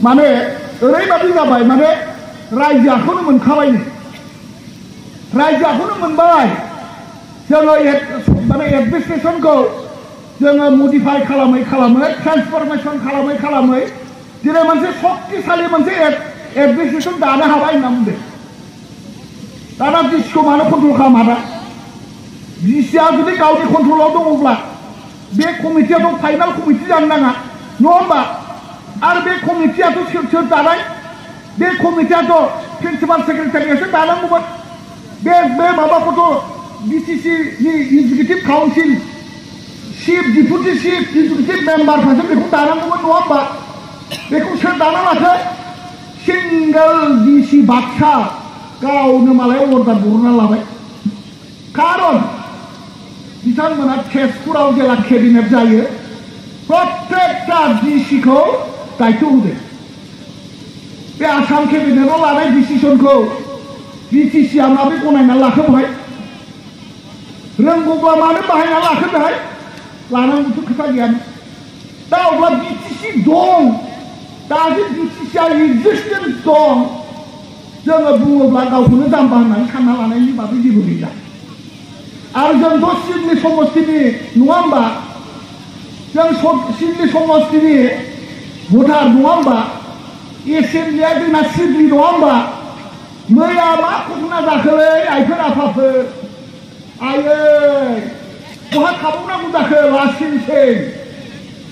माने ओरैबादि जाबाय माने रायजोखौनो मोनखाबायनो रायजोखौनो मोनबाय जोङो माने एडमिनिस्ट्रेशनखौ जोङो मडिफाइ खालामै ट्रान्सफरमेशन खालामै दिनै मोनसे शक्तिशाली मोनसे एडमिनिस्ट्रेशन दानो हाबाय होनना बुंदों दाना डिसिखौ मानो कन्ट्रल खालामा दा डिसिआ जुदि गावनि कन्ट्रलाव दङब्ला बे कमिटियाथ' फाइनाल कमिटि जानो नाङा नङा होमबा आरो बे कमिटियाथ' सोर दानाय बे कमिटियाथ' प्रिन्सिपाल सेक्रेटारियासो दानांगौमोन बे माबाखौथ' बिटिसि नि executive council chief deputy chief executive मेम्बारफ्रासो बेखौ दानांगौमोन नङा होमबा बेखौ सोर दाना लाखो सिंगल डिसि बाक्सा गावनो मालाय अर्डार बरनना लाबाय खारन बिथांमोना तेजपुराव जेला केबिनेट जायो प्रत्येकटा डिसिखौ दायित्व होदों बे आसाम केबिनेटआव लानाय डिसिसनखौ बिटिसिआ माबोरै गनायना लाखो बेहाय रोंगौब्ला मानो बाहायना लाखो बेहाय लानांगौथ' खोथा गैयामोन दा अब्ला बिटिसि दं दा जे बिटिसिआ एक्जिस्टेन्स दं जोङो बुङोब्ला गावखौनो जाम्बा होननानै सानना लानायनि बागै जेबो गैला आरो जोंथ' सिडनी समष्टिनि नङा होमबा जों सिडनी समष्टिनि भटार नङा होमबा एसेम्बलिया जोंना सिडनी नङा होमबा मैया मा घटना जाखोलै आइफोर आफाफोर आयै बहा थाबावनांगौ जाखो लासिंसिं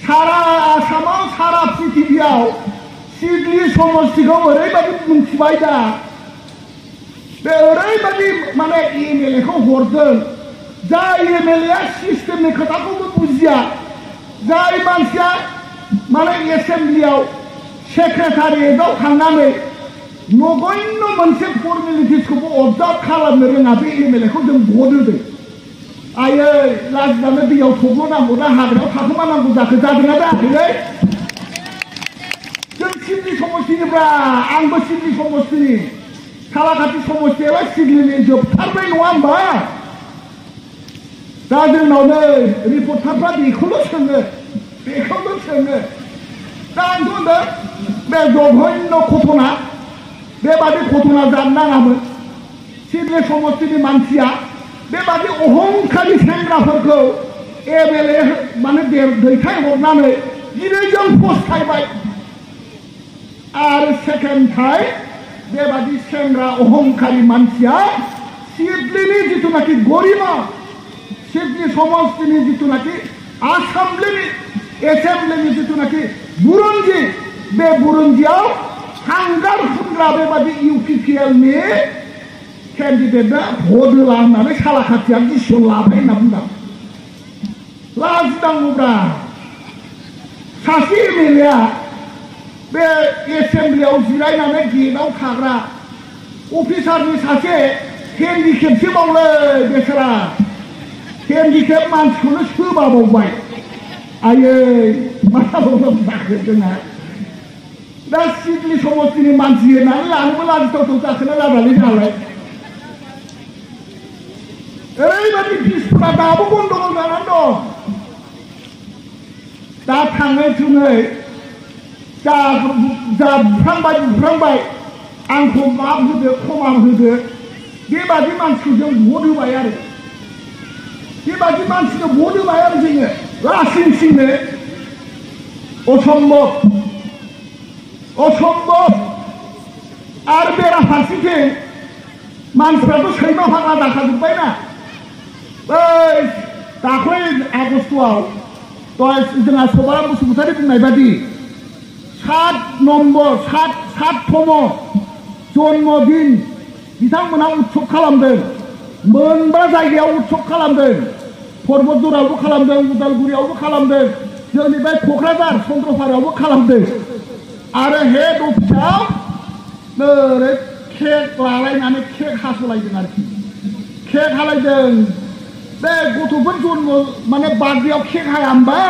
सारा आसामाव सारा पृथिबियाव सिडनी समष्टिखौ ओरैबादि मिन्थिबाय दा बे ओरैबादि माने एमएलए खौ हरदों जाय एमएलए सिस्टेमनि खोथाखौबो बुजिया जाय मानसिया माने एसेम्बलियाव सेक्रेटारियेटआव थांनानै नगण्य मोनसे फर्मेलिटिसखौबो अबजार्भ खालामनो रोङा बे एमएलए खौ जों भट होदों आयै लाजिनानै दैयाव थब्ल'नांगौ ना हाग्रायाव थाखोमानांगौ जाखो जादोंना जायाखैलै जों सिडनी समष्टिनिब्रा आंबो सिडनी समष्टिनि सालाकाटि समष्टियालाय सिडनीनि जोबथारबाय नङा होमबा दा जोंनाव नै रिपर्टारफ्रा बेखौल' सोङो दा आंथ' होनदों बे जघन्य घटना बेबादि घटना जानो नाङामोन सिडनी समष्टिनि मानसिया बेबादि अहंखारि सेंग्राफोरखौ एमएलए माने दैथायहरनानै दिनै जों फस्थायबाय आरो सेकेन्ड टाइम बेबादि सेंग्रा अहंखारि मानसिया सिडनीनि जिथुनाखि गरिमा सिडनी समष्टिनि जिथुनाखि एसेम्बलिनि जिथुनाखि बुरुन्जि बे बुरुन्जियाव हांगार फुनग्रा बेबादि इउपिपिएलनि केन्डिडेटआ भट होला होननानै सालाकाटिया डिसिसन लाबाय होनना बुंदों लाजिनांगौब्रा सासे एमएलएआ बे एसेम्बलियाव जिरायनानै गेटआव थाग्रा अफिसारनि सासे हेन्डिकेपसो बावलै बेसोरा हेन्डिकेप मानसिखौनो सोबाबावबाय आयै मा जाखो जोंहा दा सिडनी समष्टिनि मानसि होननानै लानोबो लाजिथावथाव जाखोना जाबालै नालाय ओरैबादि बिसफोरा दाबो गन्दगल जानानै दं दा थाङै थुङै जा बुफ्रांबाय आंखौ माफ होदो खमा होदो बेबादि मानसिखौ जों भट होबाय आरो बेबादि मानसिनो भट होबाय आरो जोङो लासिंसिंनो असम्भब आरो बेराफारसेथिं मानसिफ्राथ' सैमा फाग्ला जाखाजोब्बायना बै दाख्लै आगस्टआव जोंहा सबार बसुमतारी बुंनाय बादि 7तम जन्मदिन बिथांमोना उत्सव खालामदों मोनबा जायगायाव उत्सव खालामदों पर्बतजरावबो खालामदों उदालगुरियावबो खालामदों जोंनि बे क'क्राझार चन्द्रपारायावबो खालामदों आरो हेड अफिसाव ओरै केक लालायनानै केक हास'लायदों आरोखि केक हालायदों बे गथ'फोर जन्म माने बार्थडेआव केक हाया होमबा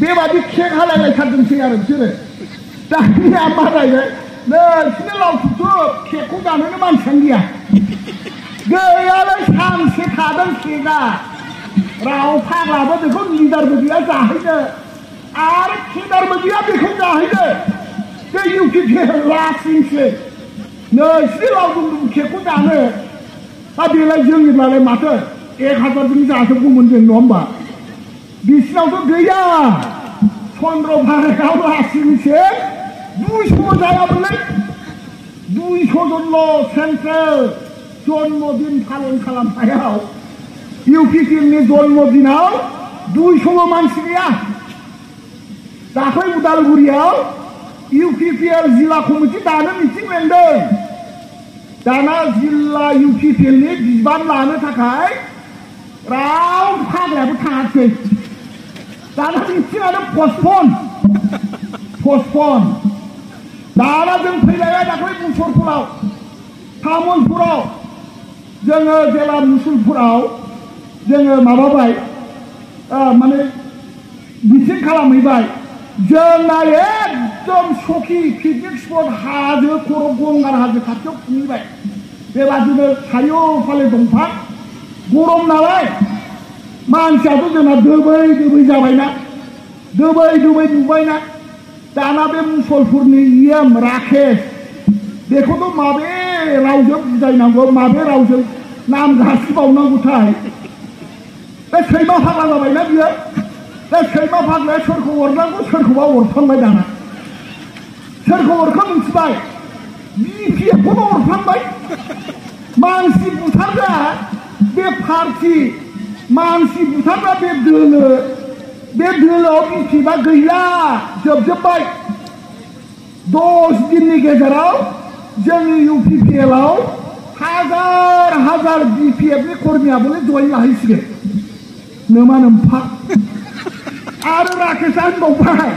बेबादि केक हालायलायथारदोंसै आरो बिसोरो दानिया मा जायो नोंसिनो लावथुथुब केकखौ जानोनो मानसियानो गैया गैयालै सानसे थादों केकआ राव फाग्लाबो बेखौ लिडारबो गैया जाहैनो आरो केडारबो गैया बेखौ जाहैनो बे इउपिपिएल लासिंसो नोंसिनि लावदुम दुमखेखौ दानो दा बेलाय जोंनिब्लालाय माथो 1000जों जाजोबगौमोन जों नङा होमबा बिसिनावथ' गैया चन्द्रभागायाव लासिंसो 200 जायामोनलै 200 जनल' सेन्ट्रेल जन्मदिन पालन खालामनायाव इउपिपिएलनि जन्मदिनाव 200 मानसि गैया दाख्लै उदालगुरियाव इउपिपिएल जिल्ला कमिटि दानो मिटिं लेंदों दाना जिल्ला इउपिपिएलनि बिबान लानो थाखाय रावबो फाग्लायाबो थाङाखै दाना मिटिंआनो पस्टपन दाना जों फैलायबाय दाख्लै मुसलपुराव तामुलपुराव जोङो जेला मुसलपुराव जोङो माबाबाय माने मिटिं खालामहैबाय जोंना एकदम सकि पिकनिक स्पट हाजो खर' गंगार हाजो खाथियाव खुंहैबाय बेबादिनो सारिय'फाले दंफां गरम नालाय मानसियाथ' जोंना दोबै जाबायना दोबै नुबायना दाना बे मुसलपुरनि इएम राकेश बेखौथ' माबे रावजों बुजायनांगौ माबे रावजों नाम गासिबावनांगौथाय बे सैमा फाग्ला जाबायना बियो बे सैमा फाग्लाया सोरखौ अरनांगौ सोरखौबा अरफ्लांबाय दाना सोरखौ अरखो मिथिबाय बिपिएफखौनो अरफ्लांबाय मानसि बुथारग्रा बे पार्टि मानसि बुथारग्रा बे दोलोआव बिपिएफआ गैला जोबजोब्बाय 10 दिननि गेजेराव जोंनि इउपिपिएलआव हाजार बिपिएफनि कर्मियाबो जयेन लाहैसिगोन नोमा नोमफा आरो राकेशआ होनबावबाय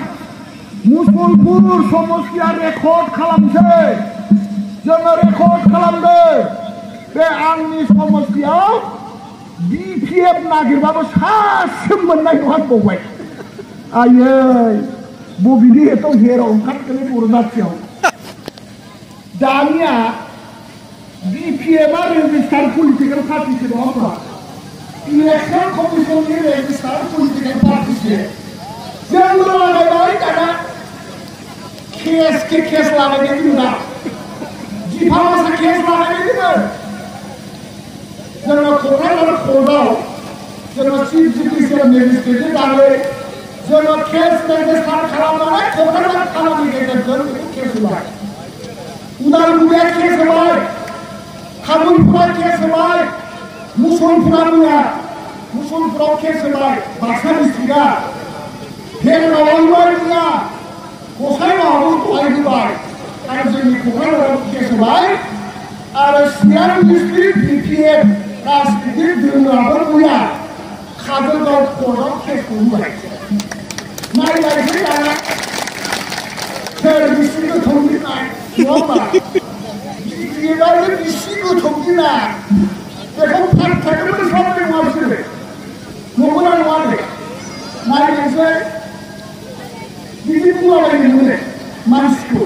मुसलपुर समस्तिया रेकर्ड खालामसै जोङो रेकर्ड खालामदों बे आंनि समस्तियाव बिपिएफ नागिरबाबो सासे मोननाय नङा होनबावबाय आयै बबेनि एथ' हेराव ओंखारखोलै बर' जाथियाव दानिया बिपिएफआ रेजिस्टार्ड पलिटिकेल पार्टिसो नङा होमबा इलेक्शन कमिसननि रेजिस्टार्ड पलिटिकेल पार्टिसो जोंबो लागायबाय दाना केस लागायदों जोंना दिफामासा केस लागायदों जोङो क'क्राझार कर्टआव जोङो चिफ जुडिशियेल मेजिस्ट्रेटजों दानो जोङो केस रेजिस्टार खालामनानै क'क्राझार थानानि गेजेरजों बेखौ केस होबाय उदालगुरिया केस होबाय तामुलपुरा केस होबाय मुसलपुराव केस होबाय बाक्सा डिस्ट्रिक्टआ भेलगावआवबो जोंना गसाइगावआवबो दहाय होबाय आरो जोंनि क'क्राझाराव केस होबाय आरो चिरां डिस्ट्रिक्ट बिपिएफ राजनितिक दोलोआबो मैया काजलगाव कर्टआव केसखौ होबाय नायलायसै दाना सोर बिसि गोथौनि नङा होमबा बिपिएफआनो बिसि गोथौनि ना बेखौ फार्टियानो मोनस्लाबनाय नङा बिसोरो नंगौना नङा दे नायलायसै बिदि बुंलाबायनो मोनो मानसिखौ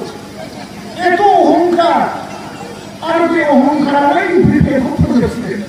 एथ' अहंकार आरो बे अहंकारानो इउपिपिएलखौ फोजोबसिगोन